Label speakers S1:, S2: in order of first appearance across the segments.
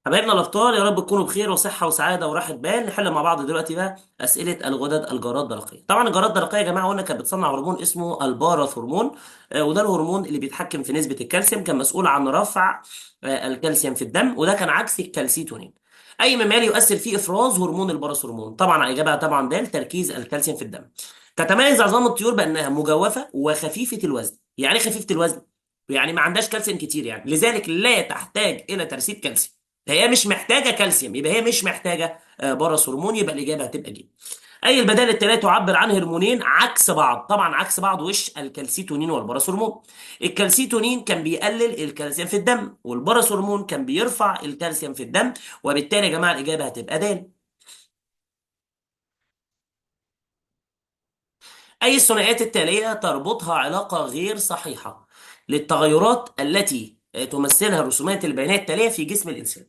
S1: حبايبنا الابطال، يا رب تكونوا بخير وصحة وسعادة وراحة بال. نحل مع بعض دلوقتي بقى اسئلة الغدد الجارات الدرقيه. طبعا الجارات الدرقية يا جماعة قلنا كانت بتصنع هرمون اسمه الباراثورمون، وده الهرمون اللي بيتحكم في نسبه الكالسيوم، كان مسؤول عن رفع الكالسيوم في الدم، وده كان عكس الكالسيتونين. اي مما يؤثر فيه افراز هرمون الباراثورمون. طبعا اجابه طبعا د تركيز الكالسيوم في الدم. تتميز عظام الطيور بانها مجوفة وخفيفة الوزن. يعني ايه خفيفة الوزن؟ يعني ما عندهاش كالسيوم كتير، يعني لذلك لا تحتاج الى ترسيب كالسيوم. فهي مش محتاجه كالسيوم، يبقى هي مش محتاجه باراثورمون، يبقى الاجابة هتبقى ج. اي البدائل التالية تعبر عن هرمونين عكس بعض؟ طبعا عكس بعض وش الكالسيتونين والباراثورمون. الكالسيتونين كان بيقلل الكالسيوم في الدم، والباراثورمون كان بيرفع الكالسيوم في الدم، وبالتالي يا جماعة الاجابة هتبقى د. اي الثنائيات التالية تربطها علاقة غير صحيحه للتغيرات التي تمثلها الرسومات البيانيه التالية في جسم الانسان؟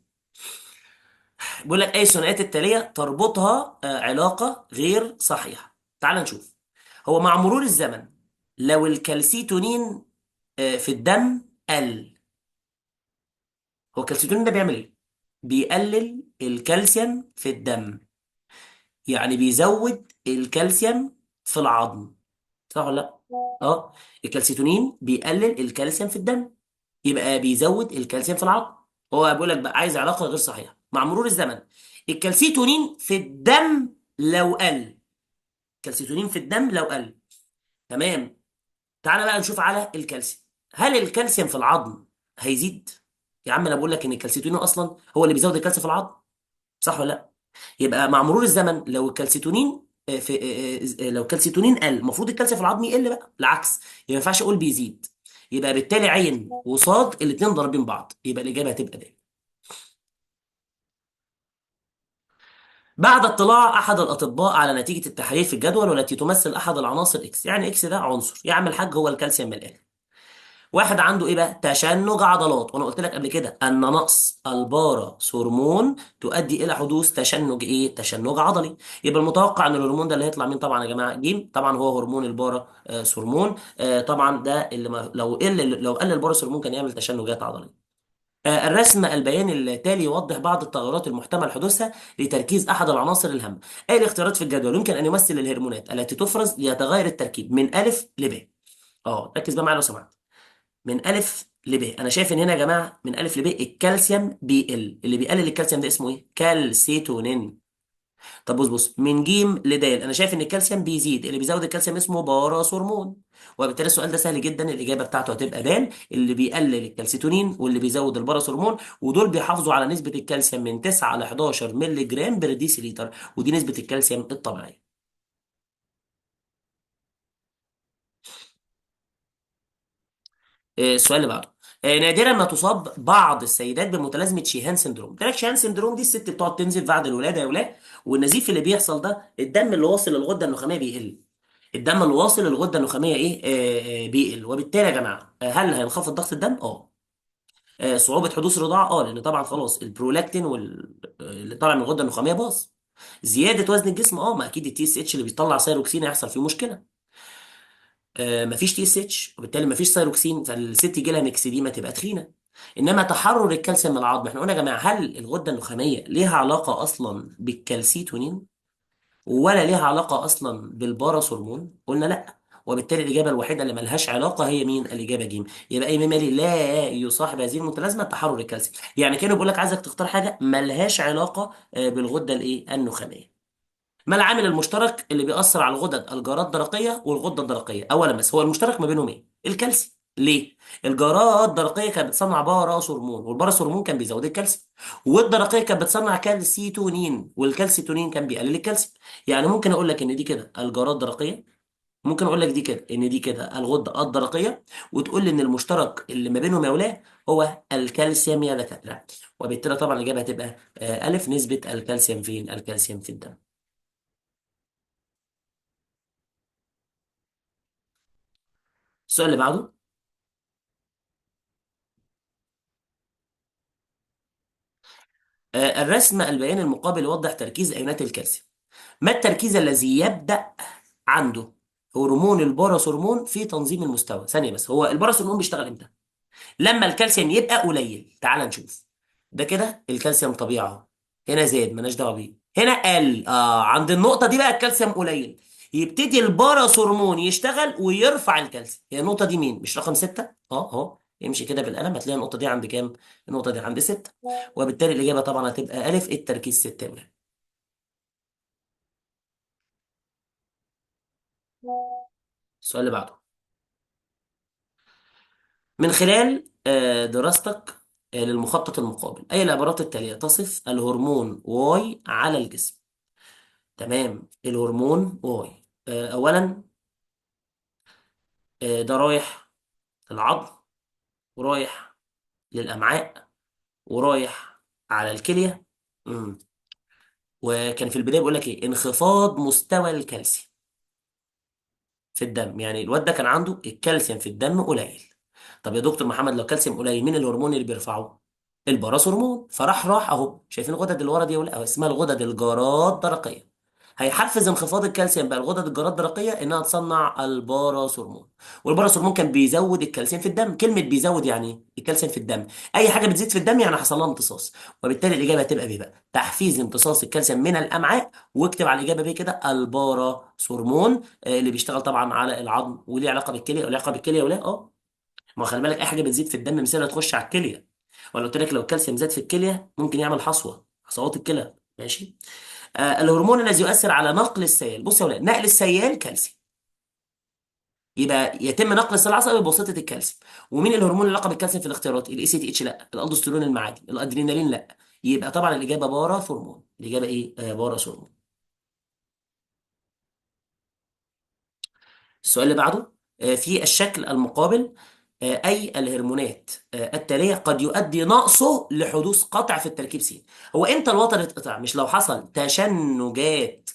S1: بيقول لك اي الثنائيات التالية تربطها علاقة غير صحيحه. تعال نشوف. هو مع مرور الزمن لو الكالسيتونين في الدم قل، هو الكالسيتونين ده بيعمل ايه؟ بيقلل الكالسيوم في الدم، يعني بيزود الكالسيوم في العظم، صح ولا لا؟ الكالسيتونين بيقلل الكالسيوم في الدم، يبقى بيزود الكالسيوم في العظم. هو بيقول لك بقى عايز علاقة غير صحيحه مع مرور الزمن الكالسيتونين في الدم لو قل، الكالسيتونين في الدم لو قل، تمام. تعالى بقى نشوف على الكالسيوم، هل الكالسيوم في العظم هيزيد؟ يا عم انا بقول لك ان الكالسيتونين اصلا هو اللي بيزود الكالسيوم في العظم، صح ولا لا؟ يبقى مع مرور الزمن لو الكالسيتونين في لو الكالسيتونين قل، المفروض الكالسيوم في العظم يقل بقى، العكس، يبقى ما ينفعش اقول بيزيد، يبقى بالتالي عين وصاد الاثنين ضاربين بعض، يبقى الاجابة هتبقى ده. بعد اطلاع احد الاطباء على نتيجة التحاليل في الجدول والتي تمثل احد العناصر X، يعني X ده عنصر يا عم الحاج هو الكالسيوم من الاخر. واحد عنده ايه بقى؟ تشنج عضلات، وانا قلت لك قبل كده ان نقص الباراثورمون تؤدي الى حدوث تشنج ايه؟ تشنج عضلي. يبقى المتوقع ان الهرمون ده اللي هيطلع مين طبعا يا جماعة؟ جيم، طبعا هو هرمون الباراثورمون. طبعا ده اللي ما لو قل الباراثورمون كان يعمل تشنجات عضلية. الرسم البياني التالي يوضح بعض التغيرات المحتمل حدوثها لتركيز احد العناصر الهامة. اي الاختيارات في الجدول يمكن ان يمثل الهرمونات التي تفرز ليتغير التركيب من الف لب؟ ركز بقى معايا لو سمحت. من الف لب، انا شايف ان هنا يا جماعة من الف لب الكالسيوم بيقل، اللي بيقلل الكالسيوم ده اسمه ايه؟ كالسيتونين. طب بص من جيم لدال انا شايف ان الكالسيوم بيزيد، اللي بيزود الكالسيوم اسمه باراثورمون، وبالتالي السؤال ده سهل جدا، الاجابة بتاعته هتبقى دال، اللي بيقلل الكالسيتونين واللي بيزود الباراثورمون، ودول بيحافظوا على نسبه الكالسيوم من 9 ل 11 مللي جرام per ديسيليتر، ودي نسبه الكالسيوم الطبيعية. السؤال اللي بعده، نادرا ما تصاب بعض السيدات بمتلازمه شيهان syndrome. قلت لك شيهان syndrome دي الست بتقعد تنزف بعد الولادة يا ولاد، والنزيف اللي بيحصل ده الدم اللي واصل للغده النخاميه بيقل، الدم اللي واصل للغده النخاميه ايه؟ بيقل، وبالتالي يا جماعة هل هينخفض ضغط الدم؟ صعوبة حدوث رضاعه؟ لان طبعا خلاص البرولاكتين اللي طالع من الغدة النخاميه باظ. زيادة وزن الجسم؟ ما اكيد ال TSH اللي بيطلع ثايروكسين هيحصل فيه مشكلة. مفيش TSH وبالتالي مفيش ثايروكسين، فالست يجي لها myxedema تبقى تخينة. انما تحرر الكالسيوم من العظم، احنا قلنا يا جماعة هل الغدة النخاميه ليها علاقة اصلا بالكالسيتونين ولا ليها علاقة اصلا بالباراثورمون؟ قلنا لا، وبالتالي الاجابة الوحيدة اللي ملهاش علاقة هي مين؟ الاجابة جيم. يبقى اي ممالي لا يصاحب هذه المتلازمه تحرر الكالسيوم، يعني كانوا بيقول لك عايزك تختار حاجة ملهاش علاقة بالغده الايه؟ النخاميه. ما العامل المشترك اللي بيأثر على الغدد الجارات الدرقية والغدة الدرقية؟ أولا بس هو المشترك ما بينهم إيه؟ الكالسيوم. ليه؟ الجارات الدرقية كانت بتصنع باراثورمون، والباراثورمون كان بيزود الكالسيوم، والدرقية كانت بتصنع كالسيتونين، والكالسيتونين كان بيقلل الكالسيوم. يعني ممكن أقول لك إن دي كده الجارات الدرقية، ممكن أقول لك دي كده إن دي كده الغدة الدرقية، وتقول لي إن المشترك اللي ما بينهم يا ولاد هو الكالسيوم يا دكاترة، وبالتالي طبعا الإجابة هتبقى ألف، نسبة الكالسيوم فين؟ الكالسيوم في الدم. السؤال اللي بعده، الرسم البياني المقابل يوضح تركيز ايونات الكالسيوم. ما التركيز الذي يبدأ عنده هرمون الباراثورمون في تنظيم المستوى؟ ثانية بس، هو الباراثورمون بيشتغل امتى؟ لما الكالسيوم يبقى قليل. تعال نشوف، ده كده الكالسيوم طبيعي اهو، هنا زاد مالناش دعوه بيه، هنا قل. عند النقطة دي بقى الكالسيوم قليل، يبتدي ال parathormone يشتغل ويرفع الكالسيوم. هي النقطة دي مين؟ مش رقم 6؟ اهو امشي كده بالقلم هتلاقي النقطة دي عند كام؟ النقطة دي عند 6، وبالتالي الاجابة طبعا هتبقى الف، التركيز 6 يا ولاد. السؤال اللي بعده، من خلال دراستك للمخطط المقابل، أي العبارات التالية تصف الهرمون Y على الجسم؟ تمام، الهرمون Y أولا ده رايح للعظم، ورايح للأمعاء، ورايح على الكلية. وكان في البداية بيقول لك إيه؟ انخفاض مستوى الكالسيوم في الدم، يعني الواد ده كان عنده الكالسيوم في الدم قليل. طب يا دكتور محمد لو كالسيوم قليل مين الهرمون اللي بيرفعه؟ ال parathormone. فراح اهو، شايفين الغدد اللي ورا دي ولا؟ أهو اسمها الغدد الجارات درقيه. هيحفز انخفاض الكالسيوم بقى الغدد الجارات درقيه انها تصنع ال parathormone، وال parathormone كان بيزود الكالسيوم في الدم. كلمة بيزود يعني ايه؟ الكالسيوم في الدم، اي حاجة بتزيد في الدم يعني حصل لها امتصاص، وبالتالي الاجابة هتبقى B بقى، تحفيز امتصاص الكالسيوم من الامعاء، واكتب على الاجابة B كده ال parathormone، اللي بيشتغل طبعا على العظم وليه علاقة بالكلية، وليه علاقة بالكلية ولا ما خلي بالك اي حاجة بتزيد في الدم مثلا تخش على الكلية، ولا قلت لك لو الكالسيوم زاد في الكلية ممكن يعمل حصوه، حصوات الكلى. ماشي. الهرمون الذي يؤثر على نقل السيال، بص يا ولاد نقل السيال كالسيوم، يبقى يتم نقل السيال العصبي بواسطة الكالسيوم. ومين الهرمون اللي علاقة بالكالسيوم في الاختيارات؟ ال ACTH لا، الالدوستيرون المعادي، الادرينالين لا، يبقى طبعا الاجابة parathormone. الاجابة ايه؟ parathormone. السؤال اللي بعده، في الشكل المقابل، أي الهرمونات التالية قد يؤدي نقصه لحدوث قطع في التركيب س. هو إمتى الوتر يتقطع؟ مش لو حصل تشنجات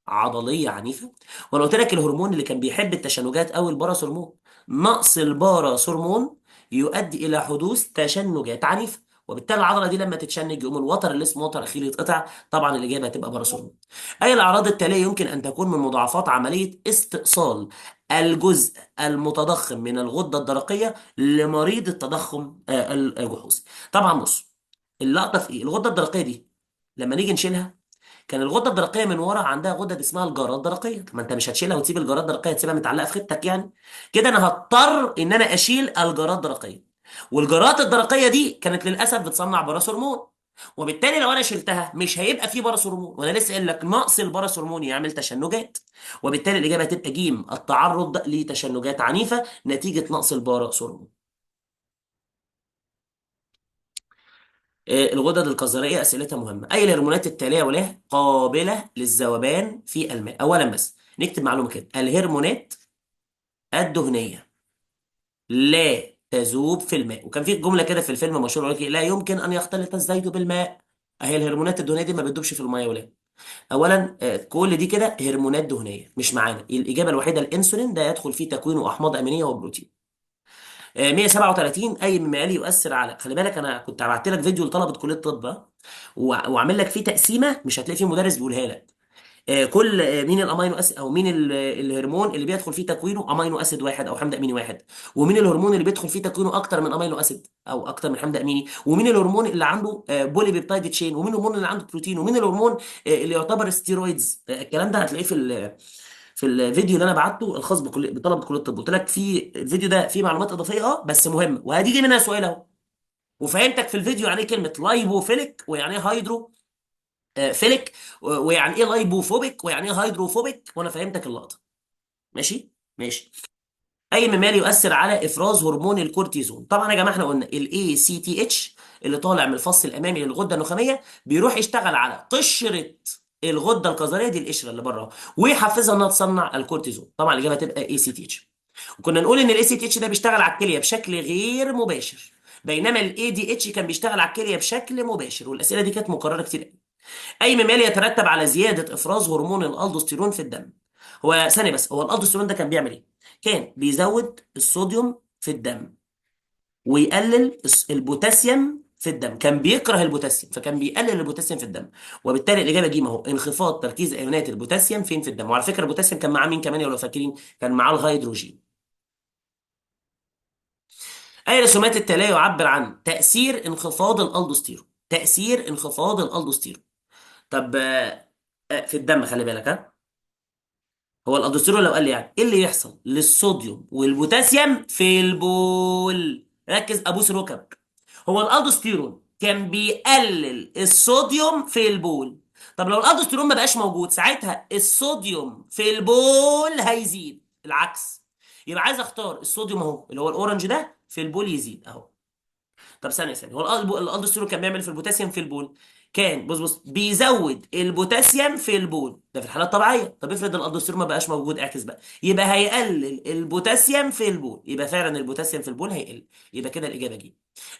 S1: عضلية عنيفة؟ وأنا قلت لك الهرمون اللي كان بيحب التشنجات أو ال parathormone، نقص ال parathormone يؤدي إلى حدوث تشنجات عنيفة، وبالتالي العضلة دي لما تتشنج يقوم الوتر اللي اسمه وتر أخيل يتقطع. طبعا الإجابة هتبقى parathormone. أي الأعراض التالية يمكن أن تكون من مضاعفات عملية استئصال الجزء المتضخم من الغدة الدرقية لمريض التضخم الجحوظي؟ طبعا بص اللقطة في ايه؟ الغدة الدرقية دي لما نيجي نشيلها، كان الغدة الدرقية من ورا عندها غدد اسمها الجارات الدرقية. طب ما انت مش هتشيلها وتسيب الجارات الدرقية، تسيبها متعلقة في خدتك يعني كده. انا هضطر ان انا اشيل الجارات الدرقية، والجارات الدرقية دي كانت للأسف بتصنع parathormone، وبالتالي لو انا شلتها مش هيبقى في parathormone، وانا لسه قايل لك نقص ال parathormone يعمل تشنجات، وبالتالي الاجابة هتبقى جيم، التعرض لتشنجات عنيفة نتيجة نقص ال parathormone. الغدد الكظريه اسئلتها مهمة. اي الهرمونات التالية ولا قابله للذوبان في الماء؟ اولا بس نكتب معلومة كده، الهرمونات الدهنية لا تذوب في الماء. وكان في جملة كده في الفيلم مشهور يقول لك لا يمكن ان يختلط الزيت بالماء. اهي الهرمونات الدهنية دي ما بتدوبش في المية ولا. اولا كل دي كده هرمونات دهنية مش معانا. الاجابة الوحيدة الانسولين ده يدخل فيه تكوينه احماض امينيه وبروتين. 137 اي مما يلي يؤثر على، خلي بالك انا كنت بعت لك فيديو لطلبه كليه الطب وعامل لك فيه تقسيمه مش هتلاقي فيه مدرس بيقولها لك. كل مين ال amino acid او مين الهرمون اللي بيدخل فيه تكوينه amino acid واحد او حمض اميني واحد، ومين الهرمون اللي بيدخل فيه تكوينه اكتر من amino acid او اكتر من حمض اميني، ومين الهرمون اللي عنده polypeptide chain، ومين الهرمون اللي عنده بروتين، ومين الهرمون اللي يعتبر steroids. الكلام ده هتلاقيه في الفيديو اللي انا بعته الخاص بطلبه كليه الطب. قلت لك في الفيديو ده فيه معلومات اضافية بس مهمة، وهتيجي منها سؤال اهو. وفهمتك في الفيديو يعني ايه كلمة lipophilic، ويعني ايه hydro philic، ويعني ايه lipophobic، ويعني ايه hydrophobic، وانا فهمتك اللقطة. ماشي ماشي. اي مما يؤثر على افراز هرمون الكورتيزون؟ طبعا يا جماعة احنا قلنا ال ACTH اللي طالع من الفص الامامي للغده النخاميه بيروح يشتغل على قشرة الغدة الكظريه دي، القشرة اللي بره، ويحفزها انها تصنع الكورتيزون. طبعا الاجابة تبقى ACTH. وكنا نقول ان ال ACTH ده بيشتغل على الكلية بشكل غير مباشر، بينما ال ADH كان بيشتغل على الكلية بشكل مباشر، والاسئلة دي كانت مكررة كتير قوي. اي مما يترتب على زيادة افراز هرمون الالدوستيرون في الدم؟ هو ثانية بس، هو الالدوستيرون ده كان بيعمل ايه؟ كان بيزود الصوديوم في الدم ويقلل البوتاسيوم في الدم، كان بيكره البوتاسيوم فكان بيقلل البوتاسيوم في الدم، وبالتالي الاجابة دي ما هو انخفاض تركيز ايونات البوتاسيوم فين في الدم. وعلى فكرة البوتاسيوم كان معاه مين كمان لو فاكرين؟ كان معاه الهيدروجين. اي رسومات التالية يعبر عن تاثير انخفاض الالدوستيرون؟ تاثير انخفاض الالدوستيرون. طب في الدم، خلي بالك ها. هو الالدوستيرون لو قال لي يعني ايه اللي يحصل للصوديوم والبوتاسيوم في البول؟ ركز ابوس ركب. هو الالدوستيرون كان بيقلل الصوديوم في البول. طب لو الالدوستيرون ما بقاش موجود، ساعتها الصوديوم في البول هيزيد، العكس. يبقى عايز اختار الصوديوم اهو، اللي هو ال orange ده، في البول يزيد اهو. طب ثانية ثانيه، هو الالدوستيرون كان بيعمل في البوتاسيوم في البول؟ كان بص بص بيزود البوتاسيوم في البول، ده في الحالة الطبيعيه. طب افرض الالدوستيرون ما بقاش موجود، اعكس بقى، يبقى هيقلل البوتاسيوم في البول، يبقى فعلا البوتاسيوم في البول هيقل. يبقى كده الاجابة دي.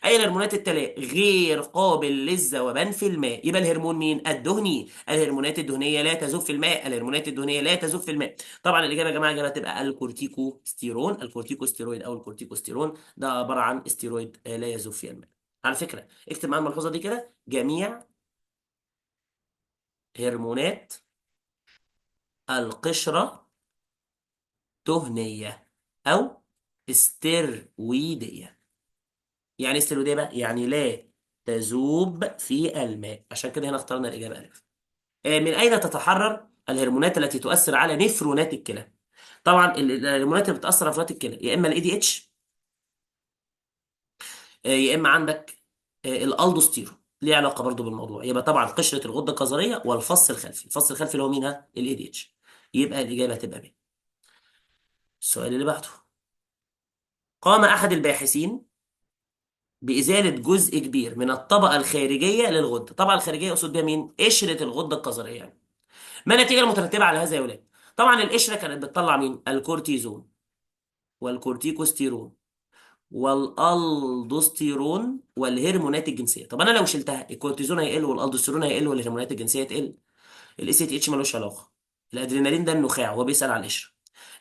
S1: اي الهرمونات التالية غير قابل للذوبان في الماء؟ يبقى الهرمون مين؟ الدهني. الهرمونات الدهنية لا تذوب في الماء، الهرمونات الدهنية لا تذوب في الماء. طبعا الاجابة يا جماعة الاجابة تبقى الكورتيكوستيرون، الكورتيكوستيرويد او الكورتيكوستيرون، ده عبارة عن استيرويد لا يذوب في الماء. على فكرة اكتب معايا الملحوظة دي كده، جميع هرمونات القشرة دهنية او استرويديه. يعني استرويديه بقى يعني لا تذوب في الماء، عشان كده هنا اخترنا الاجابة الف. من اين تتحرر الهرمونات التي تؤثر على نفرونات الكلى؟ طبعا الهرمونات اللي بتاثر على نفرونات الكلى يا اما ال ADH، يا اما عندك الالدوستيرون، ليه علاقة برضو بالموضوع. يبقى طبعا قشرة الغدة الكظريه والفص الخلفي، الفص الخلفي اللي هو مين؟ ها، ال ADH. يبقى الاجابة هتبقى ب. السؤال اللي بعده، قام احد الباحثين بازالة جزء كبير من الطبقة الخارجية للغده. الطبقة الخارجية يقصد بيها مين؟ قشرة الغدة الكظريه يعني. ما النتيجة المترتبة على هذا يا ولاد؟ طبعا القشرة كانت بتطلع مين؟ الكورتيزون والكورتيكوستيرون والالدوستيرون والهرمونات الجنسية. طب انا لو شلتها، الكورتيزون هيقل والالدوستيرون هيقل والهرمونات الجنسية تقل. ال ACTH ملوش علاقة، الادرينالين ده النخاع وهو بيسال على القشرة.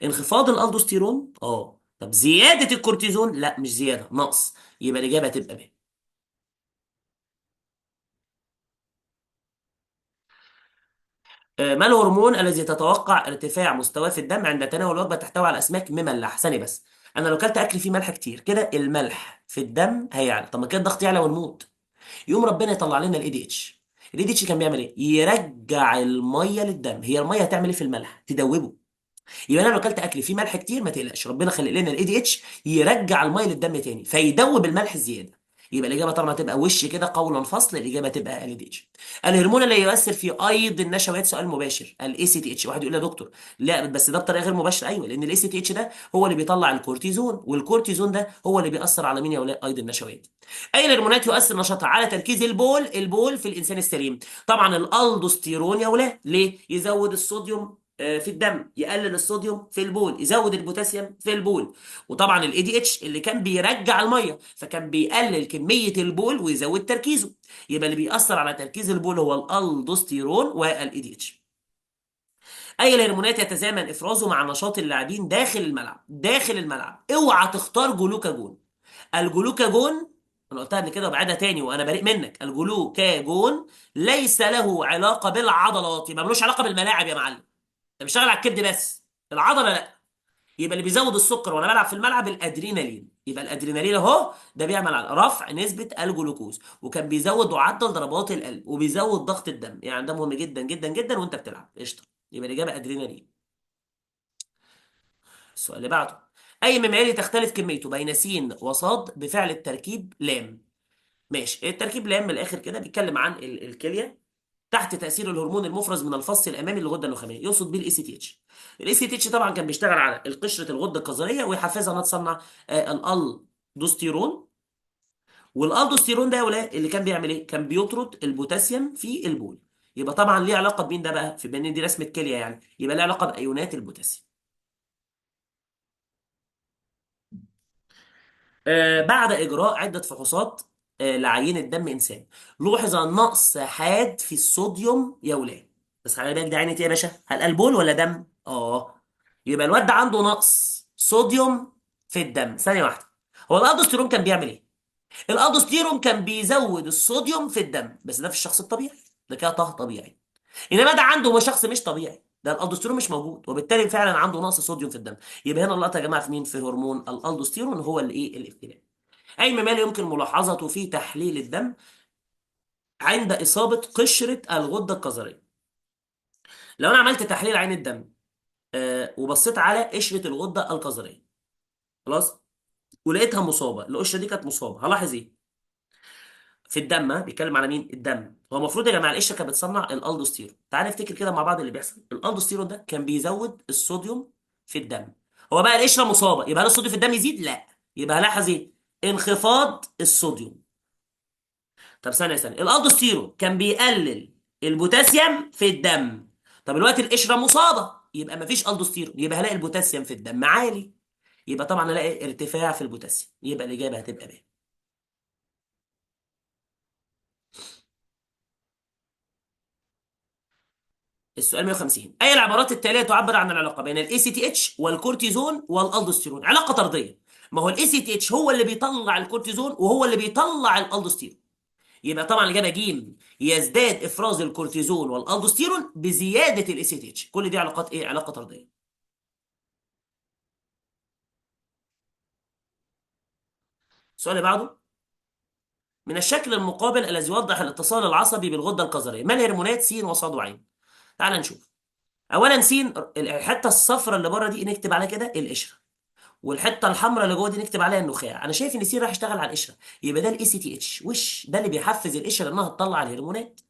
S1: انخفاض الالدوستيرون طب زيادة الكورتيزون؟ لا مش زيادة، نقص. يبقى الاجابة هتبقى ب. ما الهرمون الذي تتوقع ارتفاع مستواه في الدم عند تناول وجبة تحتوي على اسماك مملح؟ ثانية بس، انا لو كلت اكل فيه ملح كتير كده الملح في الدم هيعلى، طب ما كده الضغط يعلى ونموت. يقوم ربنا يطلع لنا الاي دي اتش. الاي دي اتش كان بيعمل ايه؟ يرجع المية للدم. هي المية هتعمل ايه في الملح؟ تدوبه. يبقى انا لو اكلت اكل فيه ملح كتير ما تقلقش، ربنا خلق لنا ال ADH يرجع المية للدم تاني فيدوب الملح الزيادة. يبقى الاجابة طبعا هتبقى وش كده قولا فصل، الاجابة تبقى ال ADH. الهرمون اللي يؤثر في ايض النشويات، سؤال مباشر، ال ACTH. واحد يقول لي يا دكتور لا بس ده بطريقة غير مباشرة، ايوه لان ال ACTH ده هو اللي بيطلع الكورتيزون، والكورتيزون ده هو اللي بيأثر على مين يا ولاد؟ ايض النشويات. اي الهرمونات يؤثر نشاطها على تركيز البول؟ البول في الانسان السليم طبعا الالدوستيرون يا ولاد. ليه؟ يزود الصوديوم في الدم، يقلل الصوديوم في البول، يزود البوتاسيوم في البول. وطبعا ال ADH اللي كان بيرجع المية فكان بيقلل كمية البول ويزود تركيزه. يبقى اللي بيأثر على تركيز البول هو الالدوستيرون وال ADH. اي الهرمونات يتزامن افرازه مع نشاط اللاعبين داخل الملعب؟ داخل الملعب اوعى تختار جلوكاجون. الجلوكاجون انا قلتها قبل كده وبعدها تاني وانا بريء منك، الجلوكاجون ليس له علاقة بالعضلات، يبقى ملوش علاقة بالملاعب يا معلم، ده بيشتغل على الكبد بس، العضلة لا. يبقى اللي بيزود السكر وانا بلعب في الملعب الادرينالين، يبقى الادرينالين اهو ده بيعمل على رفع نسبه الجلوكوز، وكان بيزود معدل ضربات القلب وبيزود ضغط الدم، يعني ده مهم جدا جدا جدا وانت بتلعب قشطه. يبقى الاجابة ادرينالين. السؤال اللي بعده، اي مما يلي تختلف كميته بين س وصاد بفعل التركيب لام؟ ماشي، التركيب لام من الاخر كده بيتكلم عن الكلية تحت تاثير الهرمون المفرز من الفص الامامي للغده النخاميه، يقصد بيه الاي سي تي اتش. الاي سي تي اتش طبعا كان بيشتغل على القشرة الغدة الكظريه ويحفزها انها تصنع الالدوستيرون. والالدوستيرون ده يا ولاد اللي كان بيعمل ايه؟ كان بيطرد البوتاسيوم في البول. يبقى طبعا ليه علاقة بمين ده بقى؟ في بان دي رسمه كليه يعني، يبقى ليه علاقة بايونات البوتاسيوم. بعد اجراء عده فحوصات لعينه دم انسان، لوحظ نقص حاد في الصوديوم يا ولاد. بس خلي بالك ده عينة ايه يا باشا؟ هل البول ولا دم؟ يبقى الواد ده عنده نقص صوديوم في الدم. ثانية واحدة، هو الالدوستيرون كان بيعمل ايه؟ الالدوستيرون كان بيزود الصوديوم في الدم، بس ده في الشخص الطبيعي، ده كده طه طبيعي. انما ده عنده هو شخص مش طبيعي، ده الالدوستيرون مش موجود، وبالتالي فعلا عنده نقص صوديوم في الدم. يبقى هنا اللقطة يا جماعة في مين؟ في هرمون الالدوستيرون هو اللي ايه؟ الاختلاف. اي مما يمكن ملاحظته في تحليل الدم عند اصابه قشرة الغدة الكظريه. لو انا عملت تحليل عين الدم وبصيت على قشرة الغدة الكظريه، خلاص، ولقيتها مصابه، القشرة دي كانت مصابه، هلاحظ ايه في الدم؟ بيتكلم على مين؟ الدم. هو المفروض يا جماعة القشرة كانت بتصنع الالدوستيرون. تعال نفتكر كده مع بعض اللي بيحصل. الالدوستيرون ده كان بيزود الصوديوم في الدم. هو بقى القشرة مصابه، يبقى هل الصوديوم في الدم يزيد؟ لا. يبقى هلاحظ ايه؟ انخفاض الصوديوم. طب ثانية ثانية، الالدوستيرون كان بيقلل البوتاسيوم في الدم. طب الوقت القشرة مصابه، يبقى مفيش الدوستيرون، يبقى هلاقي البوتاسيوم في الدم عالي، يبقى طبعا الاقي ارتفاع في البوتاسيوم، يبقى الاجابة هتبقى ب. السؤال 150، اي العبارات التالية تعبر عن العلاقة بين ال ACTH والكورتيزون والالدوستيرون؟ علاقة طرديه. ما هو ال ACTH هو اللي بيطلع الكورتيزون وهو اللي بيطلع الالدوستيرون، يبقى طبعا الاجابة ج، يزداد افراز الكورتيزون والالدوستيرون بزيادة ال ACTH. كل دي علاقات ايه؟ علاقة طرديه. السؤال اللي بعده، من الشكل المقابل الذي يوضح الاتصال العصبي بالغده الكظريه، ما الهرمونات س وصاد وعين؟ تعال نشوف. اولا س، الحتة الصفراء اللي بره دي نكتب عليها كده القشرة، والحتة الحمراء اللي جوه دي نكتب عليها النخاع. انا شايف ان س راح يشتغل على القشرة، يبقى ده ال ACTH، وش ده اللي بيحفز القشرة انها تطلع الهرمونات.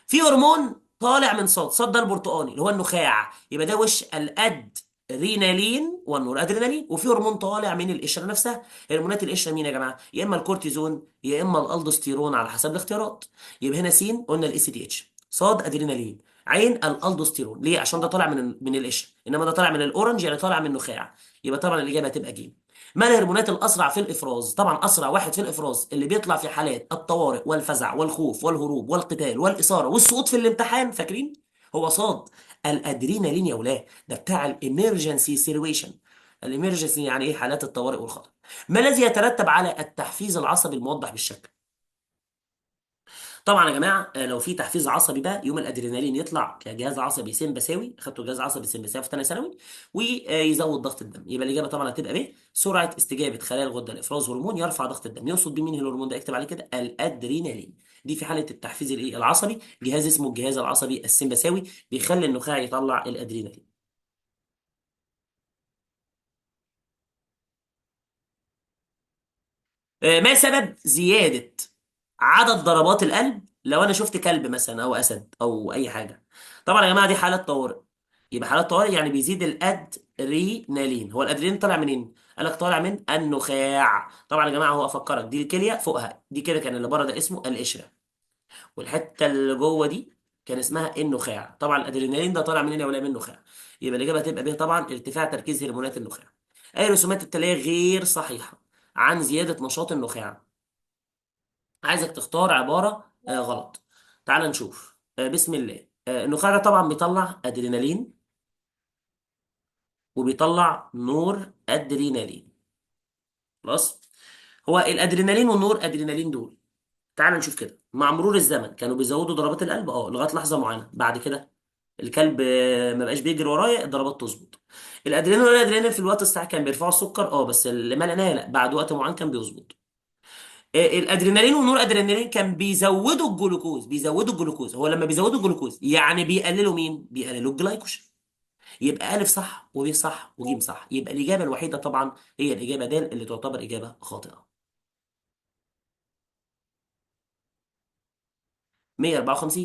S1: في هرمون طالع من صاد، صاد ده البرتقاني اللي هو النخاع، يبقى ده وش الادرينالين والنور ادرينالين. وفي هرمون طالع من القشرة نفسها. هرمونات القشرة مين يا جماعة؟ يا اما الكورتيزون يا اما الالدوستيرون على حسب الاختيارات. يبقى هنا س قلنا ال ACTH، صاد ادرينالين، عين الالدوستيرون. ليه؟ عشان ده طالع من القشرة، انما ده طالع من ال orange يعني طالع من النخاع، يبقى طبعا الاجابة هتبقى ج. ما الهرمونات الاسرع في الافراز؟ طبعا اسرع واحد في الافراز اللي بيطلع في حالات الطوارئ والفزع والخوف والهروب والقتال والاثارة والسقوط في الامتحان، فاكرين؟ هو صاد الادرينالين يا ولاد، ده بتاع ال emergency situation. ال emergency يعني ايه؟ حالات الطوارئ والخطر. ما الذي يترتب على التحفيز العصبي الموضح بالشكل؟ طبعا يا جماعة لو في تحفيز عصبي بقى يوم الادرينالين يطلع كجهاز عصبي سمبثاوي، خدته جهاز عصبي سمبثاوي في ثانية ثانوي، ويزود ضغط الدم. يبقى الاجابة طبعا هتبقى ب، سرعة استجابة خلايا الغدة لافراز هرمون يرفع ضغط الدم. يقصد بمين الهرمون ده؟ اكتب عليه كده الادرينالين. دي في حاله التحفيز الايه؟ العصبي، جهاز اسمه الجهاز العصبي السمبثاوي بيخلي النخاع يطلع الادرينالين. ما سبب زيادة عدد ضربات القلب لو انا شفت كلب مثلا او اسد او اي حاجة؟ طبعا يا جماعة دي حالة طوارئ، يبقى حالة طوارئ يعني بيزيد الادرينالين. هو الادرينالين طالع منين؟ قال لك طالع من النخاع. طبعا يا جماعة هو افكرك دي الكلية فوقها دي كده كان اللي بره ده اسمه القشرة، والحتة اللي جوه دي كان اسمها النخاع. طبعا الادرينالين ده طالع منين يا ولا من النخاع؟ يبقى الاجابة هتبقى به طبعا ارتفاع تركيز هرمونات النخاع. اي رسومات التالية غير صحيحه عن زيادة نشاط النخاع؟ عايزك تختار عبارة غلط. تعال نشوف. بسم الله. النخاع ده طبعا بيطلع ادرينالين وبيطلع نور ادرينالين. خلاص، هو الادرينالين والنور ادرينالين دول تعال نشوف كده مع مرور الزمن كانوا بيزودوا ضربات القلب لغاية لحظة معينة، بعد كده الكلب ما بقاش بيجري ورايا، الضربات تظبط. الادرينالين والادرينالين في الوقت الصحيح كان بيرفعوا السكر، بس اللي ما لا لا بعد وقت معين كان بيظبط. الادرينالين والنور ادرينالين كان بيزودوا الجلوكوز، بيزودوا الجلوكوز. هو لما بيزودوا الجلوكوز يعني بيقللوا مين؟ بيقللوا الجلايكوجين. يبقى الف صح وب صح وج صح، يبقى الاجابة الوحيدة طبعا هي الاجابة د اللي تعتبر اجابه خاطئه. 154،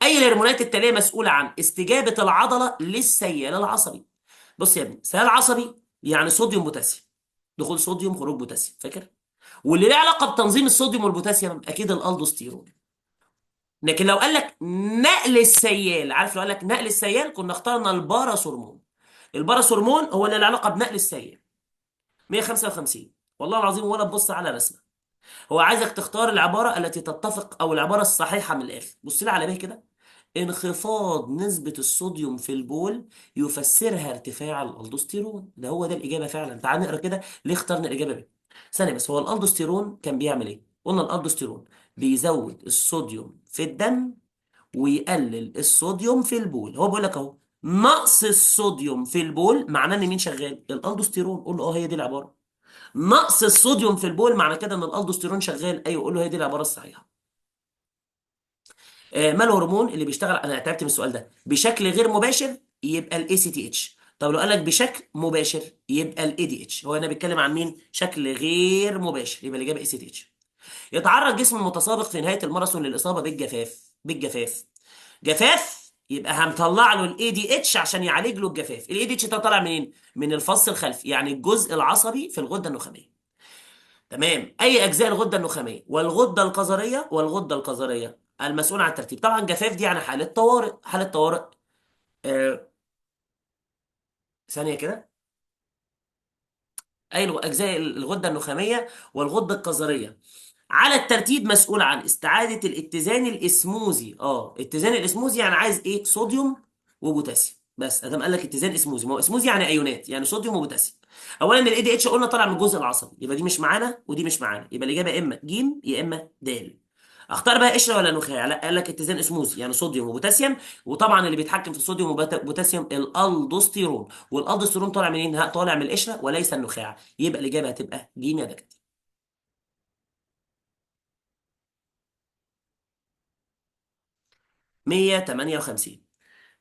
S1: اي الهرمونات التالية مسؤولة عن استجابة العضلة للسيال العصبي؟ بص يا ابني، سيال عصبي يعني صوديوم بوتاسيوم، دخول صوديوم خروج بوتاسيوم، فاكر؟ واللي له علاقة بتنظيم الصوديوم والبوتاسيوم اكيد الالدوستيرون. لكن لو قال لك نقل السيال، عارف لو قال لك نقل السيال كنا اخترنا الباراسورمون. الباراسورمون هو اللي له علاقة بنقل السيال. 155، والله العظيم ولا تبص على رسمه، هو عايزك تختار العبارة التي تتفق او العبارة الصحيحة من الاخر. بص لي على به كده، انخفاض نسبة الصوديوم في البول يفسرها ارتفاع الالدوستيرون. ده هو ده الإجابة فعلا. تعال نقرا كده ليه اخترنا الإجابة دي. ثانية بس، هو الالدوستيرون كان بيعمل إيه؟ قلنا الالدوستيرون بيزود الصوديوم في الدم ويقلل الصوديوم في البول. هو بيقول لك أهو نقص الصوديوم في البول معناه إن مين شغال؟ الالدوستيرون. قول له هي دي العبارة. نقص الصوديوم في البول معنى كده إن الالدوستيرون شغال. أيوه قول له هي دي العبارة الصحيحة. ما الهرمون اللي بيشتغل، انا تعبت من السؤال ده، بشكل غير مباشر يبقى ال ACTH. طب لو قال لك بشكل مباشر يبقى ال ADH. هو انا بيتكلم عن مين؟ شكل غير مباشر، يبقى الاجابة ACTH. يتعرض جسم المتسابق في نهاية الماراثون للاصابة بالجفاف، بالجفاف، جفاف، يبقى هنطلع له ال ADH عشان يعالج له الجفاف. ال ADH ده طالع منين؟ من الفص الخلفي، يعني الجزء العصبي في الغدة النخاميه. تمام. اي اجزاء الغدة النخاميه والغده الكظريه، والغده الكظريه المسؤول عن الترتيب. طبعا جفاف دي يعني حاله طوارئ، حاله طوارئ. آه، ثانية كده. اي اجزاء الغدة النخاميه والغده الكظريه على الترتيب مسؤول عن استعاده الاتزان الاسموزي. اتزان الاسموزي يعني عايز ايه؟ صوديوم وبوتاسيوم. بس ادام قال لك اتزان اسموزي، ما هو اسموزي يعني ايونات، يعني صوديوم وبوتاسيوم. اولا ال ADH قلنا طالع من الجزء العصبي، يبقى دي مش معانا ودي مش معانا، يبقى الاجابة اما جيم يا اما د. اختار بقى قشرة ولا نخاع؟ لا، قال لك اتزان اسموزي يعني صوديوم وبوتاسيوم، وطبعا اللي بيتحكم في الصوديوم وبوتاسيوم الالدوستيرون، والالدوستيرون طالع منين؟ ها، طالع من القشرة وليس النخاع، يبقى الاجابة هتبقى جيم يا دكتور. 158.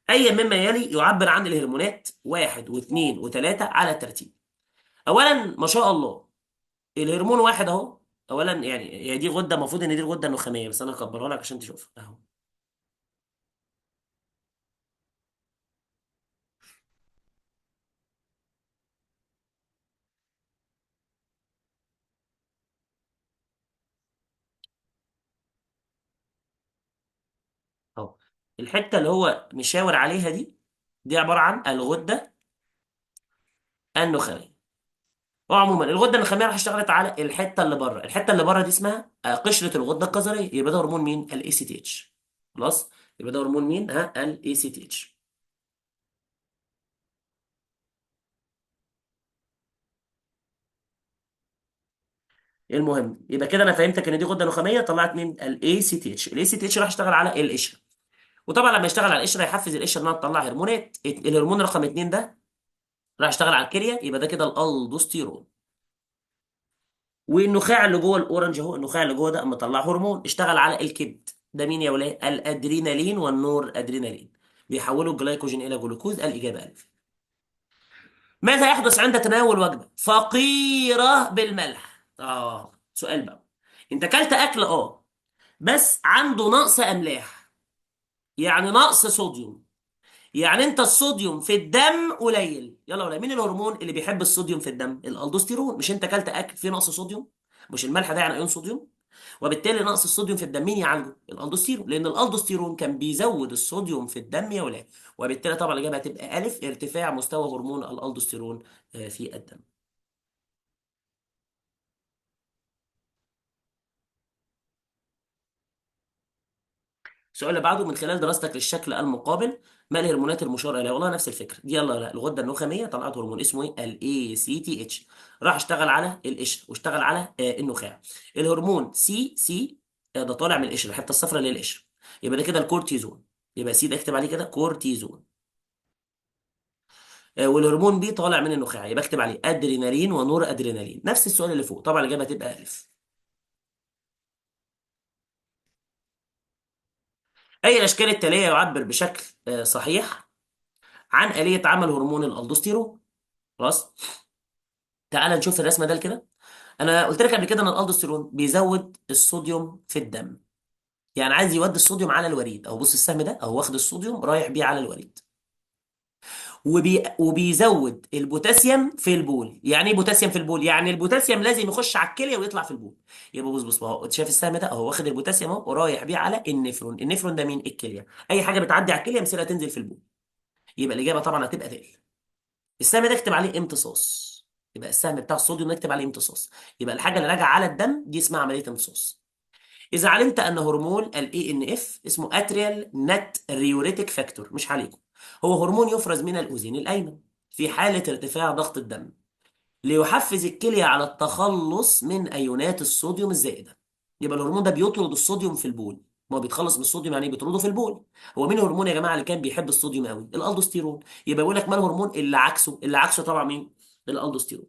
S1: اي مما يلي يعبر عن الهرمونات 1 و2 و3 على الترتيب؟ اولا ما شاء الله الهرمون 1 اهو. اولا يعني هي دي غده، المفروض ان دي الغدة النخاميه، بس انا هكبرها لك عشان تشوفها اهو. اهو الحتة اللي هو مشاور عليها دي، دي عبارة عن الغدة النخاميه. وعموما الغدة النخاميه راح اشتغلت على الحتة اللي بره، الحتة اللي بره دي اسمها قشرة الغدة الكظريه، يبقى ده هرمون مين؟ ال ACTH. خلاص، يبقى ده هرمون مين؟ ها، ال ACTH. المهم يبقى كده انا فهمتك ان دي غده نخاميه طلعت مين؟ ال ACTH. ال ACTH راح يشتغل على القشرة، وطبعا لما يشتغل على القشرة يحفز القشرة انها تطلع هرمونات. الهرمون رقم 2 ده راح يشتغل على الكلية، يبقى ده كده الالدوستيرون. والنخاع اللي جوه ال orange اهو، النخاع اللي جوه ده اما طلع هرمون اشتغل على الكبد، ده مين يا ولاد؟ الادرينالين والنور ادرينالين، بيحولوا الجلايكوجين الى جلوكوز. الاجابة الف. ماذا يحدث عند تناول وجبة فقيرة بالملح؟ سؤال بقى، انت اكلت اكل بس عنده نقص املاح، يعني نقص صوديوم، يعني انت الصوديوم في الدم قليل. يلا ولا مين الهرمون اللي بيحب الصوديوم في الدم؟ الالدوستيرون. مش انت اكلت اكل فيه نقص صوديوم؟ مش الملح ده يعني ايون صوديوم؟ وبالتالي نقص الصوديوم في الدم مين يعالجه؟ الالدوستيرون، لان الالدوستيرون كان بيزود الصوديوم في الدم يا ولاد، وبالتالي طبعا الاجابة هتبقى الف، ارتفاع مستوى هرمون الالدوستيرون في الدم. السؤال اللي بعده، من خلال دراستك للشكل المقابل ما الهرمونات المشار اليها؟ والله نفس الفكرة دي. يلا لا، الغدة النخاميه طلعت هرمون اسمه ايه؟ ال ACTH، راح اشتغل على القشرة واشتغل على النخاع. الهرمون سي سي، ده طالع من القشرة، الحتة الصفراء اللي هي القشرة، يبقى ده كده الكورتيزون، يبقى C ده اكتب عليه كده كورتيزون. والهرمون B طالع من النخاع، يبقى اكتب عليه ادرينالين ونور ادرينالين. نفس السؤال اللي فوق، طبعا الاجابة هتبقى الف. اي الاشكال التالية يعبر بشكل صحيح عن آلية عمل هرمون الالدوستيرون؟ خلاص، تعال نشوف الرسمة ده كده. انا قلت لك قبل كده ان الالدوستيرون بيزود الصوديوم في الدم، يعني عايز يودي الصوديوم على الوريد، او بص السهم ده اهو واخد الصوديوم رايح بيه على الوريد، وبيزود البوتاسيوم في البول. يعني ايه بوتاسيوم في البول؟ يعني البوتاسيوم لازم يخش على الكلية ويطلع في البول. يبقى بص بص، ما هو شايف السهم ده اهو واخد البوتاسيوم اهو ورايح بيه على النفرون. النفرون ده مين؟ الكلية. اي حاجة بتعدي على الكلية مثلا تنزل في البول، يبقى الاجابة طبعا هتبقى دال. السهم ده اكتب عليه امتصاص، يبقى السهم بتاع الصوديوم نكتب عليه امتصاص، يبقى الحاجة اللي راجعه على الدم دي اسمها عملية امتصاص. اذا علمت ان هرمون ال ANF اسمه atrial natriuretic factor، مش عليكم، هو هرمون يفرز من الاذين الايمن في حاله ارتفاع ضغط الدم ليحفز الكلية على التخلص من ايونات الصوديوم الزائدة. يبقى الهرمون ده بيطرد الصوديوم في البول، ما هو بيتخلص من الصوديوم يعني بيطرده في البول. هو مين الهرمون يا جماعة اللي كان بيحب الصوديوم قوي؟ الالدوستيرون. يبقى يقول لك ما الهرمون اللي عكسه؟ اللي عكسه طبعا مين؟ الالدوستيرون.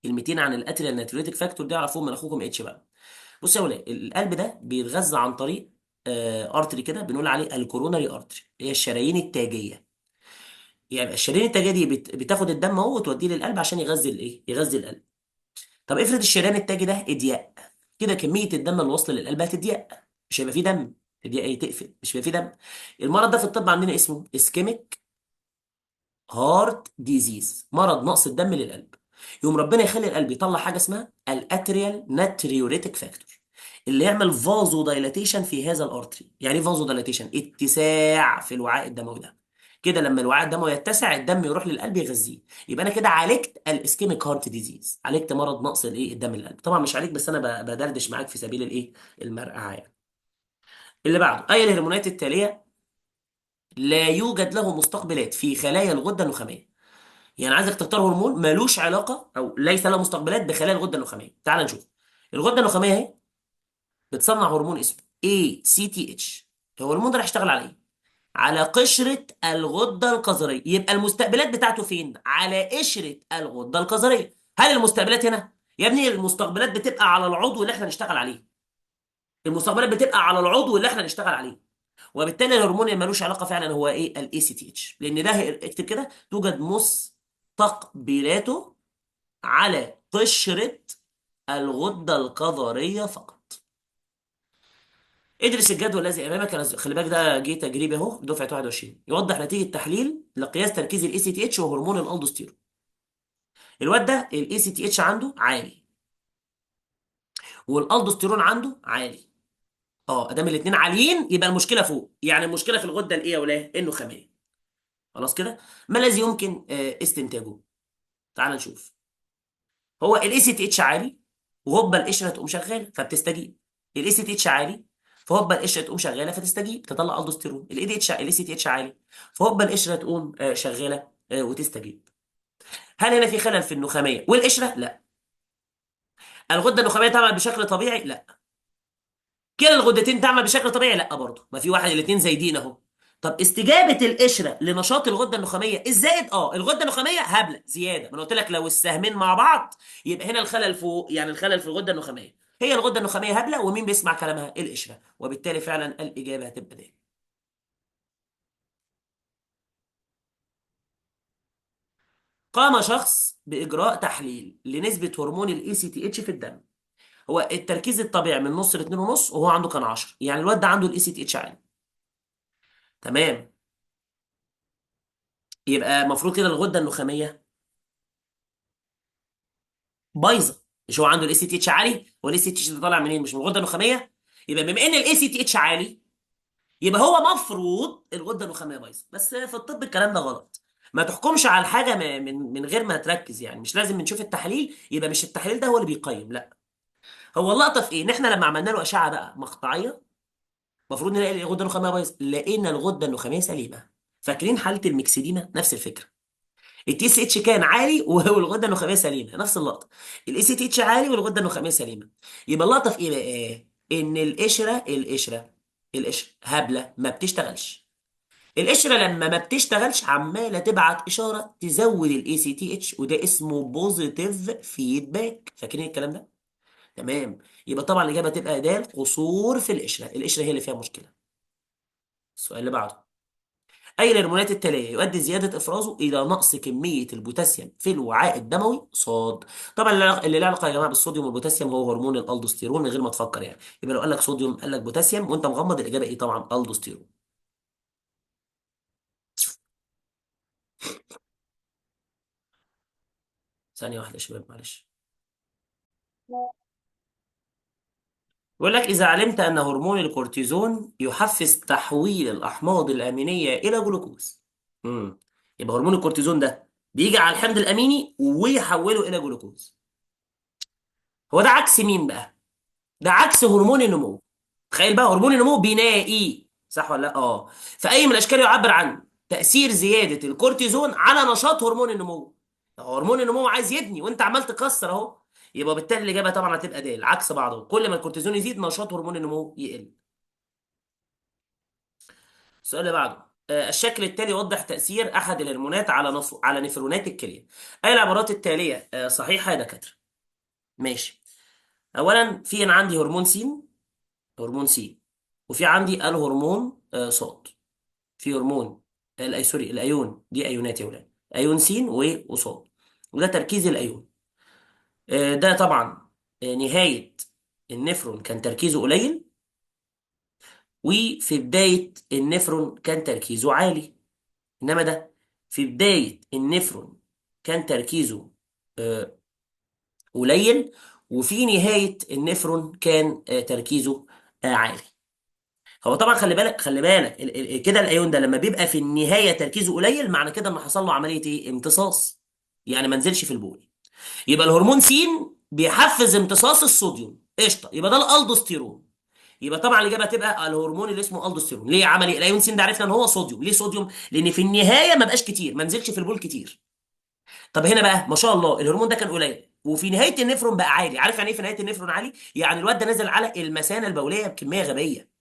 S1: كلمتين عن ال atrial natriuretic factor دي اعرفوهم من اخوكم اتش بقى. بص يا ولاد، القلب ده بيتغذى عن طريق artery كده بنقول عليه ال coronary artery، هي الشرايين التاجيه. يعني الشرايين التاجيه دي بتاخد الدم اهو وتوديه للقلب عشان يغذي الايه؟ يغذي القلب. طب افرض الشريان التاجي ده اضيق كده، كمية الدم اللي واصله للقلب هتضيق، مش هيبقى فيه دم. تضيق ايه؟ تقفل، مش هيبقى فيه دم. المرض ده في الطب عندنا اسمه ischemic heart disease، مرض نقص الدم للقلب. يقوم ربنا يخلي القلب يطلع حاجة اسمها ال atrial natriuretic factor، اللي يعمل vasodilatation في هذا ال artery. يعني ايه vasodilatation؟ اتساع في الوعاء الدموي ده. كده لما الوعاء الدموي يتسع، الدم يروح للقلب يغذيه. يبقى انا كده عالجت ال ischemic heart disease، عالجت مرض نقص الايه؟ الدم للقلب. طبعا مش عالجت، بس انا بدردش معاك في سبيل الايه؟ المرقعه يعني. اللي بعده، اي الهرمونات التالية لا يوجد له مستقبلات في خلايا الغدة النخاميه؟ يعني عايزك تختار هرمون مالوش علاقة او ليس له مستقبلات بخلايا الغدة النخاميه. تعال نشوف. الغدة النخاميه اهي بتصنع هرمون اسمه ACTH. الهرمون ده راح يشتغل على ايه؟ على قشرة الغدة الكظريه. يبقى المستقبلات بتاعته فين؟ على قشرة الغدة الكظريه. هل المستقبلات هنا؟ يا ابني المستقبلات بتبقى على العضو اللي احنا نشتغل عليه. المستقبلات بتبقى على العضو اللي احنا نشتغل عليه. وبالتالي الهرمون اللي ملوش علاقة فعلا هو ايه؟ ال ACTH، لان ده اكتب كده توجد مستقبلاته على قشرة الغدة الكظريه فقط. ادرس الجدول الذي امامك، خلي بالك ده جه تجريبي اهو دفعه 21، يوضح نتيجة تحليل لقياس تركيز ال ACTH وهرمون الالدوستيرون. الواد ده ال ACTH عنده عالي والالدوستيرون عنده عالي. ادام الاثنين عاليين يبقى المشكلة فوق، يعني المشكلة في الغدة الايه ولا النخاميه. خلاص كده، ما الذي يمكن استنتاجه؟ تعال نشوف. هو ال ACTH عالي وهوبا القشرة تقوم شغالة فبتستجيب. ال ACTH عالي فهوبا القشرة تقوم شغالة فتستجيب، تطلع الدوستيرون. ال ADH ال ACTH عالي فهوبا القشرة تقوم شغالة وتستجيب. هل هنا في خلل في النخاميه والقشره؟ لا. الغدة النخاميه تعمل بشكل طبيعي؟ لا. كلا الغدتين تعمل بشكل طبيعي؟ لا برضه، ما في واحد، الاثنين زايدين اهو. طب استجابة القشرة لنشاط الغدة النخاميه الزائد، الغدة النخاميه هبلة زيادة. ما انا قلت لك لو السهمين مع بعض يبقى هنا الخلل فوق، يعني الخلل في الغدة النخاميه. هي الغدة النخاميه هبلة، ومين بيسمع كلامها؟ القشرة، وبالتالي فعلا الاجابة هتبقى ده. قام شخص باجراء تحليل لنسبه هرمون ال ACTH في الدم. هو التركيز الطبيعي من نص ل 2.5 وهو عنده كان 10، يعني الواد ده عنده ال ACTH عالي. تمام، يبقى المفروض كده الغدة النخاميه بايظة، مش هو عنده ال ACTH عالي؟ هو ال ACTH ده طالع منين؟ مش من الغدة النخاميه؟ يبقى بما ان ال ACTH عالي يبقى هو مفروض الغدة النخاميه بايظة. بس في الطب الكلام ده غلط، ما تحكمش على الحاجة من غير ما تركز، يعني مش لازم نشوف التحليل يبقى مش التحليل ده هو اللي بيقيم، لا. هو اللقطة في ايه؟ ان احنا لما عملنا له اشعه بقى مقطعيه المفروض نلاقي الغدة النخاميه بايظة، لقينا الغدة النخاميه سليمة. فاكرين حاله ال myxedema؟ نفس الفكرة. ال TSH كان عالي والغده النخاميه سليمة، نفس اللقطة. ال ACTH عالي والغده النخاميه سليمة. يبقى اللقطة في ايه بقى؟ ان القشرة القشرة القشرة هبلة ما بتشتغلش. القشرة لما ما بتشتغلش عماله تبعت اشارة تزود ال ACTH، وده اسمه positive feedback. فاكرين الكلام ده؟ تمام. يبقى طبعا الاجابة تبقى د، قصور في القشرة، القشرة هي اللي فيها مشكلة. السؤال اللي بعده، اي الهرمونات التالية يؤدي زيادة افرازه الى نقص كمية البوتاسيوم في الوعاء الدموي؟ صاد. طبعا اللي له علاقة يا جماعة بالصوديوم والبوتاسيوم هو هرمون الالدوستيرون، من غير ما تفكر يعني. يبقى لو قال لك صوديوم قال لك بوتاسيوم وانت مغمض، الاجابة ايه؟ طبعا الدوستيرون. ثانية واحدة يا شباب معلش. بيقول لك اذا علمت ان هرمون الكورتيزون يحفز تحويل الاحماض الامينية الى جلوكوز. يبقى هرمون الكورتيزون ده بيجي على الحمض الاميني ويحوله الى جلوكوز. هو ده عكس مين بقى؟ ده عكس هرمون النمو. تخيل بقى هرمون النمو بنائي، صح ولا لا؟ فاي من الاشكال يعبر عن تاثير زيادة الكورتيزون على نشاط هرمون النمو؟ هرمون النمو عايز يبني وانت عمال تكسر اهو، يبقى بالتالي الاجابة طبعا هتبقى د، عكس بعضه. كل ما الكورتيزون يزيد نشاط هرمون النمو يقل. السؤال اللي بعده، الشكل التالي يوضح تاثير احد الهرمونات على نفرونات الكلية. اي العبارات التالية صحيحه يا دكاترة؟ ماشي. اولا في انا عندي هرمون سين، هرمون سي وفي عندي الهرمون صاد. في هرمون sorry الايون دي ايونات يا ولاد، ايون س وصاد، وده تركيز الايون. ده طبعا نهاية النفرون كان تركيزه قليل، وفي بداية النفرون كان تركيزه عالي. انما ده في بداية النفرون كان تركيزه آه، قليل، وفي نهاية النفرون كان تركيزه عالي. هو طبعا خلي بالك، خلي بالك كده الايون ده لما بيبقى في النهاية تركيزه قليل، معنى كده ان حصل له عملية ايه؟ امتصاص، يعني ما نزلش في البول. يبقى الهرمون س بيحفز امتصاص الصوديوم، قشطه، يبقى ده الالدوستيرون. يبقى طبعا الاجابة هتبقى الهرمون اللي اسمه الدوستيرون. ليه عمل ايه؟ الايون س ده عرفنا ان هو صوديوم. ليه صوديوم؟ لان في النهاية ما بقاش كتير، ما نزلش في البول كتير. طب هنا بقى ما شاء الله الهرمون ده كان قليل، وفي نهاية النفرون بقى عالي. عارف يعني ايه في نهاية النفرون عالي؟ يعني الواد ده نزل على المثانه البوليه بكمية غبية.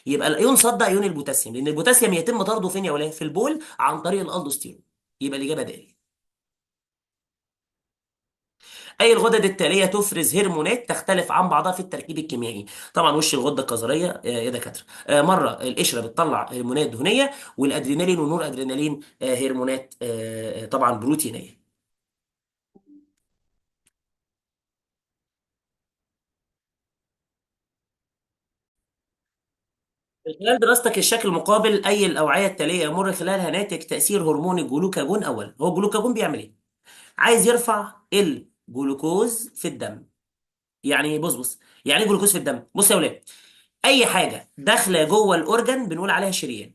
S1: يبقى الايون صاد ده ايون البوتاسيوم، لان البوتاسيوم يتم طرده فين يا ولاد؟ في البول عن طريق الالدوستيرون. يبقى الاجابة د. اي الغدد التالية تفرز هرمونات تختلف عن بعضها في التركيب الكيميائي؟ طبعا وش الغدة الكظريه يا دكاترة، مرة القشرة بتطلع هرمونات دهنية، والادرينالين والنور ادرينالين هرمونات طبعا بروتينيه. خلال دراستك الشكل المقابل، اي الاوعية التالية يمر خلالها ناتج تاثير هرمون الجلوكاجون اولا؟ هو الجلوكاجون بيعمل ايه؟ عايز يرفع الجلوكوز في الدم. يعني بص بص، يعني ايه جلوكوز في الدم؟ بص يا ولاد، اي حاجة داخله جوه ال organ بنقول عليها شريان،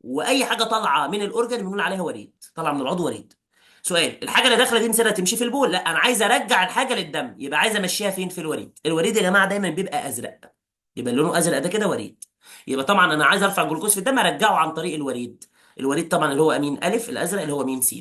S1: واي حاجة طالعه من ال organ بنقول عليها وريد، طالعه من العضو وريد. سؤال، الحاجة اللي داخله دي مثلا تمشي في البول؟ لا، انا عايز ارجع الحاجة للدم، يبقى عايز امشيها فين؟ في الوريد. الوريد يا جماعة دايما بيبقى ازرق، يبقى لونه ازرق ده كده وريد. يبقى طبعا انا عايز ارفع الجلوكوز في الدم، ارجعه عن طريق الوريد. الوريد طبعا اللي هو امين الف، الازرق اللي هو مين س.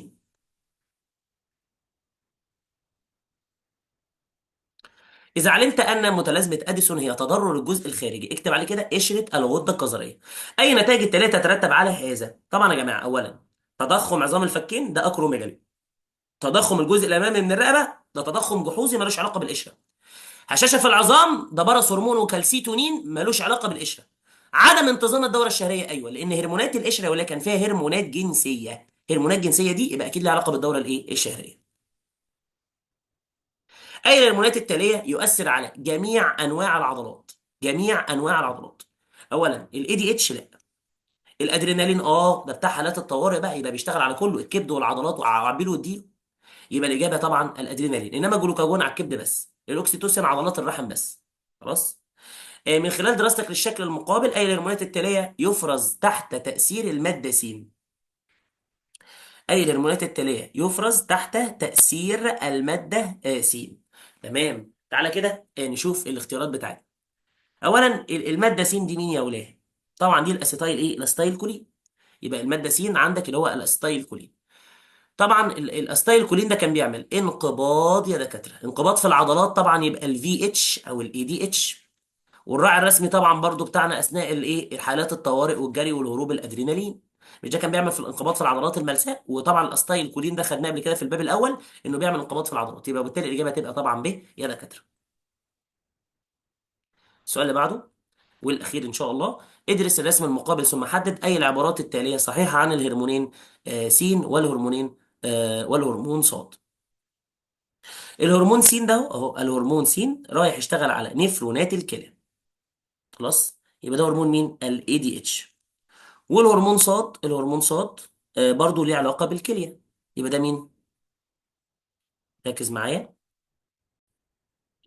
S1: إذا علمت أن متلازمة أديسون هي تضرر الجزء الخارجي، اكتب عليه كده قشرة الغدة الكظرية. أي نتائج التالية تترتب على هذا؟ طبعا يا جماعة، أولا تضخم عظام الفكين ده acromegaly، تضخم الجزء الأمامي من الرقبة ده تضخم جحوظي ملوش علاقة بالقشرة، هشاشة في العظام ده parathormone وكالسيتونين ملوش علاقة بالقشرة، عدم انتظام الدورة الشهرية، أيوه لأن هرمونات القشرة ولا كان فيها هرمونات جنسية، هرمونات جنسية دي يبقى أكيد لها علاقة بالدورة الإيه؟ الشهرية. أي الهرمونات التالية يؤثر على جميع أنواع العضلات؟ جميع أنواع العضلات. أولاً ال ADH لا، الأدرينالين ده بتاع حالات الطوارئ بقى، يبقى بيشتغل على كله، الكبد والعضلات وعبيله واديله. يبقى الإجابة طبعاً الأدرينالين، إنما الجلوكاجون على الكبد بس، الأوكسيتوسين عضلات الرحم بس. خلاص؟ من خلال دراستك للشكل المقابل، أي الهرمونات التالية يفرز تحت تأثير المادة س؟ أي الهرمونات التالية يفرز تحت تأثير المادة س. تمام، تعالى كده نشوف الاختيارات بتاعتنا. أولاً المادة س دي مين يا ولاد؟ طبعاً دي الأسيتايل إيه؟ الأسيتايل كولين. يبقى المادة س عندك اللي هو الأسيتايل كولين. طبعاً الأسيتايل كولين ده كان بيعمل انقباض يا دكاترة، انقباض في العضلات، طبعاً يبقى ال VH أو ال ADH. والراعي الرسمي طبعاً برضو بتاعنا أثناء الإيه؟ الحالات الطوارئ والجري والهروب الأدرينالين. مش ده كان بيعمل في الانقباض في العضلات الملساء؟ وطبعا الاسيتايل كولين ده خدناه قبل كده في الباب الاول انه بيعمل انقباض في العضلات، يبقى بالتالي الاجابة تبقى طبعا ب يا دكاترة. السؤال اللي بعده والاخير ان شاء الله، ادرس الرسم المقابل ثم حدد اي العبارات التالية صحيحه عن الهرمونين س والهرمونين والهرمون ص. الهرمون س ده اهو، الهرمون س رايح يشتغل على نفرونات الكلى. خلاص، يبقى ده هرمون مين؟ ال ADH. والهرمون ص، الهرمون ص برضو ليه علاقة بالكلية، يبقى ده مين؟ ركز معايا،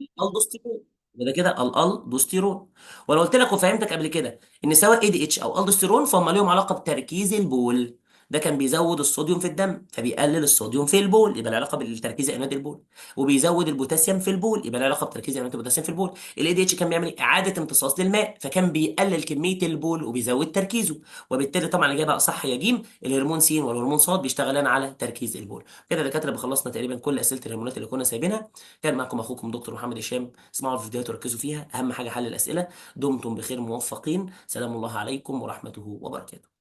S1: الالدوستيرون. يبقى ده كده الالدوستيرون. وانا قلت لك وفهمتك قبل كده ان سواء ADH او الدوستيرون فهم ليهم علاقة بتركيز البول، ده كان بيزود الصوديوم في الدم فبيقلل الصوديوم في البول، يبقى العلاقة بالتركيز ايونات البول، وبيزود البوتاسيوم في البول، يبقى العلاقة بتركيز ايونات البوتاسيوم في البول. ال ADH كان بيعمل اعاده امتصاص للماء فكان بيقلل كمية البول وبيزود تركيزه، وبالتالي طبعا الاجابة صح يا جيم، الهرمون س والهرمون ص بيشتغلان على تركيز البول. كده يا دكاترة خلصنا تقريبا كل اسئلة الهرمونات اللي كنا سايبينها. كان معكم اخوكم دكتور محمد هشام، اسمعوا الفيديوهات وركزوا فيها، اهم حاجة حل الاسئلة. دمتم بخير موفقين، سلام الله عليكم ورحمته وبركاته.